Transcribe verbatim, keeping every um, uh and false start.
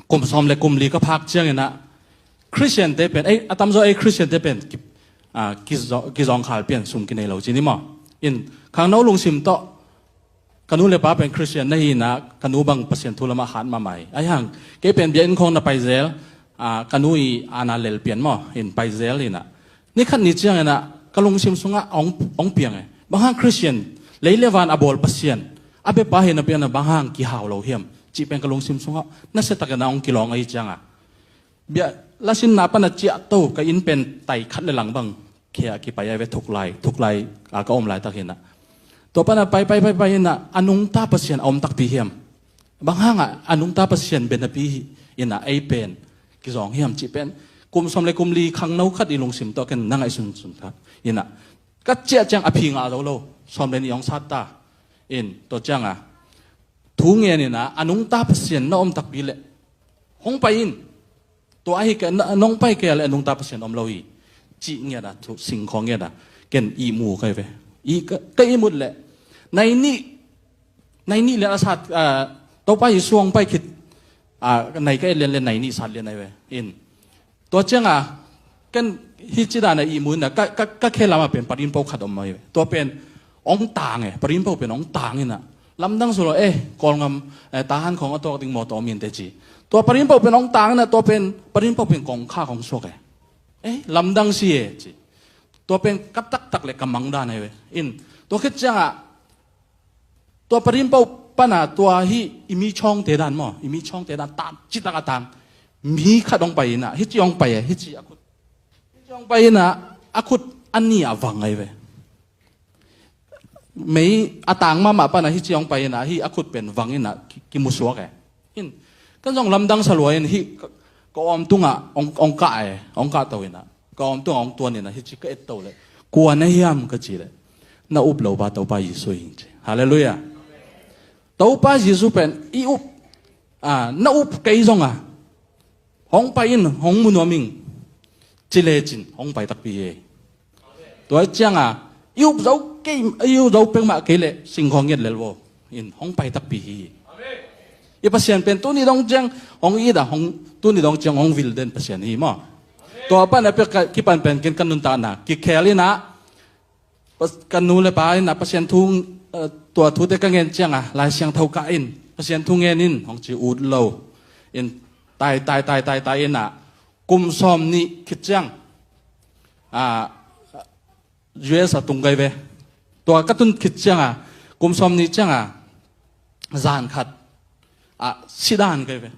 kum sawm le kum li ka phak ciangin ah Christian te pen, ei, a tamzaw ei Christian te pen ki, a, kizaw, kizawngkhal pian sum kinei lo ci ni maw. In khangno lungsim tawh ka nu le pa pen Christian na hi in ah ka nu bang Pasian thu lamah hat mahmah hi. Ahi hang kei pen biakinn khawng na pai zel, a, ka nu i ana lel pian maw, in pai zel in ah ni khat ni ciangin ah ka lungsim sungah hong, hong piang e. Bang hang Christian, lei le van a bawl Pasian a biapa hi napi-in ah bang hang kihau lo hiam cih pen ka lungsim sungah nasiatakin ah hong kilawng ahi ciangah, bia lasinna pan a ciahto ka inn pen tai khat le lang bang khia kipai a ve, thuklai, thuklai a ka om laitak hi in ah. Tua pan a pai, pai, pai, pai in ah a nungta Pasian a om takpi hiam? Bang hang ah a nungta Pasian bia napi in ah ei pen kizawng hiam cih pen kum sawm le kum li khangno khat i lungsim tawh ken na ngaihsunsun kha in ah. Ka ciah ciang a phi ngah zo lo, sawm le nih hong sat ta. In tua ciangah thu ngen in ah a nungta Pasian na om takpi leh hong pai in. Tua ahi kei a, nong pai kei a leh a nungta Pasian om lo hi, cih ngiat ah, thu singkhawng ngiat ah ken ihmu ka hi ve. I ka, ka ihmut leh nai nih, nai nih lian a sat, a, Topa Jesu hong pai khit, a, nai ka et lian le nai nih sat lian ahi ve. In tua ciangah ken hih ci dan a ihmu in ah ka, ka, ka khe lamah pen parinpo khat om ahi ve. Tua pen hong tang e, parinpo pen hong tang in ah, lamdang sulaw e, Kawlngam, eh, Tahan khawng a tuak ding mawtaw om in teh ci. Tua parinpo pen hong tang in ah, tua pen parinpo pen kongkhak hong suak e. Eh, lamdang si e ci. Tua pen ka taktak le ka mang dan ahi ve. In tua khit ciangah tua parinpo pan a tua hih i mi chawngte dan maw, i mi chawngte dan tang, citak a tang mi khat hong pai in ah, hih ci hong pai e, hih ci a khut, hih ci hong pai in ah a khut a nih ah vang ahi ve. Mei a tang mahmah pan a hih ci hong pai in ah hih a khut pen vang in ah ki, kimusuak e. In kan zong lamdang sa lua in hih ka, ka awm tungah hong, hong kah e, hong kahto in ah ka awm tungah hong tuan in ah hih ci ka etto leh kua na hiam ka cih leh na up lopa Topa Jesu hi in ci. Halleluiah. Topa Jesu pen i up, a, na up kei zongah hong pai in, hong mu nuam ing ci lecin hong pai takpi hi. Tua ciangah i up zo kei, i up zo peuhmah kei leh singkhawng ngiat lel vo in hong pai takpi hi. I Pasian pen tuni dong ciang hong it a, hong, tuni dong ciang hong vil den Pasian hi maw. Tua pan a pek ka, kipan pen ken ka nuntakna kikhel in ah, Pas-, ka nu le pa in ah Pasian thu, eh, tua thute ka ngen ciangah Lai Siangtho kah in, Pasian thu ngen in hong ci, ut lo in tai, tai, tai, tai, tai in ah kum sawm nih khit ciang, ah, U S a tung ka hi ve. Tua ka tun khit ciangah kum sawm nih ciangah zan khat, ah, sidan ka hi ve.